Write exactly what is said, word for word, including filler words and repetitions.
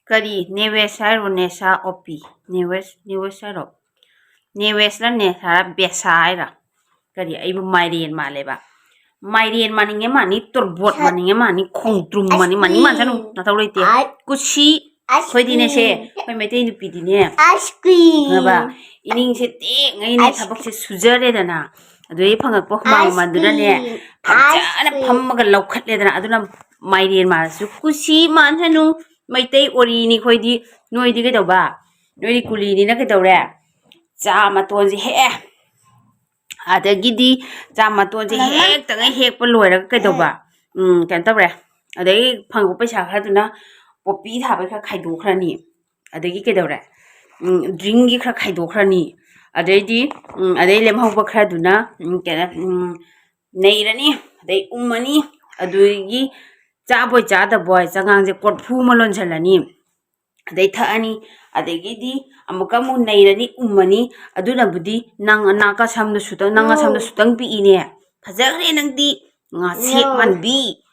ꯀꯔꯤ? ꯅꯦꯋꯦꯁ ꯍꯥꯏꯔꯣ, ꯅꯦꯁꯥ? ꯑꯣꯄꯤ, ꯅꯦꯋꯦꯁ, ꯅꯦꯋꯦꯁ ꯍꯥꯏꯔꯣ? ꯅꯦꯋꯦꯁꯂ ꯅꯦꯁꯥꯔ ꯕꯦꯁꯥ ꯍꯥꯏꯔ? ꯀꯔꯤ? ꯑꯩꯕꯨ ꯃꯥꯏꯔꯦꯟ ꯃꯥꯜꯂꯦꯕ꯫ ꯃꯥꯏꯔꯦꯟ ꯃꯥꯅꯤꯡꯉꯦ ꯃꯥꯅꯤ, ꯇꯣꯔꯕꯣꯠ ꯁꯠ-, ꯃꯥꯅꯤꯡꯉꯦ ꯃꯥꯅꯤ, ꯈꯣꯡꯗ꯭ꯔꯨꯝ ꯃꯥꯅꯤ, ꯃꯥꯅꯤ ꯃꯥꯟꯁꯅꯨ, ꯑꯥꯏꯁ ꯅꯊꯧ ꯂꯩꯇꯦ꯫ ꯀꯨꯁꯤ, ꯑꯥꯏꯁ ꯑꯩꯈꯣꯏꯗꯤꯅꯦꯁꯦ, ꯀ꯭ꯔꯤꯝ꯫ ꯑꯩꯈꯣꯏ ꯃꯩꯇꯩ ꯅꯨꯄꯤꯗꯤꯅꯦ, ꯑꯥꯏꯁ ꯀ꯭ꯔꯤꯝ꯫ ꯈꯪꯉꯕ? ꯏꯅꯤꯡꯁꯦ ꯇꯦꯛꯉꯩꯅꯦ ꯑꯥꯏꯁ ꯊꯕꯛꯁꯦ ꯁꯨꯖꯔꯦꯗꯅ, ꯑꯗꯨꯗꯩ ꯐꯪꯉꯛꯄ ꯍꯨꯃꯥꯡ ꯑꯥꯏꯁ ꯃꯃꯜꯗꯨꯅꯅꯦ, ꯀ꯭ꯔꯤꯝ, ꯐꯖꯅ ꯑꯥꯏꯁ ꯀ꯭ꯔꯤꯝ꯫ ꯐꯝꯃꯒ ꯂꯧꯈꯠꯂꯦꯗꯅ, ꯑꯗꯨꯅ ꯃꯥꯏꯔꯦꯟ ꯃꯥꯜꯂꯁꯨ ꯀꯨꯁꯤ ꯃꯥꯟꯁꯅꯨ, ꯃꯩꯇꯩ ꯑꯣꯔꯤꯅꯤ ꯑꯩꯈꯣꯏꯗꯤ, ꯅꯣꯏꯗꯤ ꯀꯩꯗꯧꯕ? ꯅꯣꯏꯗꯤ ꯀꯨꯂꯤꯅꯤꯅ ꯀꯩꯗꯧꯔꯦ? ꯆꯥ ꯃꯇꯣꯟꯁꯦ ꯍꯦꯛꯑꯦ, ꯑꯗꯒꯤꯗꯤ ꯆꯥ ꯃꯇꯣꯟꯁꯦ ꯃꯃꯥ꯫ ꯍꯦꯛꯇꯉꯩ ꯍꯦꯛꯄ ꯂꯣꯏꯔꯒ ꯀꯩꯗꯧꯕ? ꯎꯝ, ꯀꯩꯅꯣ ꯇꯧꯔꯦ꯫ ꯑꯗꯩ ꯐꯪꯉꯛꯄ ꯄꯩꯁꯥ ꯈꯔꯗꯨꯅ ꯄꯣꯄꯤ ꯊꯥꯕꯩ ꯈꯔ ꯈꯥꯏꯗꯣꯛꯈ꯭ꯔꯅꯤ꯫ ꯑꯗꯒꯤ ꯀꯩꯗꯧꯔꯦ? ꯎꯝ, ꯗ꯭ꯔꯤꯡꯒꯤ ꯈꯔ ꯈꯥꯏꯗꯣꯛꯈ꯭ꯔꯅꯤ꯫ ꯑꯗꯩꯗꯤ, ꯎꯝ, ꯑꯗꯩ ꯂꯦꯝꯍꯧꯕ ꯈꯔꯗꯨꯅ, ꯎꯝ, ꯀꯩꯅꯣ, ꯎꯝ, ꯅꯩꯔꯅꯤ, ꯑꯗꯩ ꯎꯝꯃꯅꯤ, ꯑꯗꯨꯗꯒꯤ ꯆꯥꯕꯣꯏ ꯆꯥꯗꯕꯣꯏ ꯆꯉꯥꯡꯁꯦ ꯀꯣꯔꯐꯨ ꯑꯃ ꯂꯣꯟꯁꯤꯜꯂꯅꯤ, ꯑꯗꯩ ꯊꯛꯑꯅꯤ, ꯑꯗꯒꯤꯗꯤ ꯑꯃꯨꯛꯀ ꯑꯃꯨꯛ ꯅꯩꯔꯅꯤ, ꯎꯝꯃꯅꯤ꯫ ꯑꯗꯨꯅꯕꯨꯗꯤ ꯅꯪ ꯅꯥꯀ ꯁꯝꯗꯨ ꯁꯨꯇꯪ, ꯅꯪ ꯅꯁꯝꯗꯨ ꯁꯨꯇꯪ ꯄꯤꯛꯏꯅꯦ, ꯐꯖꯈ꯭ꯔꯦ ꯅꯪꯗꯤ, ꯉꯥꯁꯦꯛ ꯅꯣ꯫ ꯃꯥꯟꯕꯤ꯫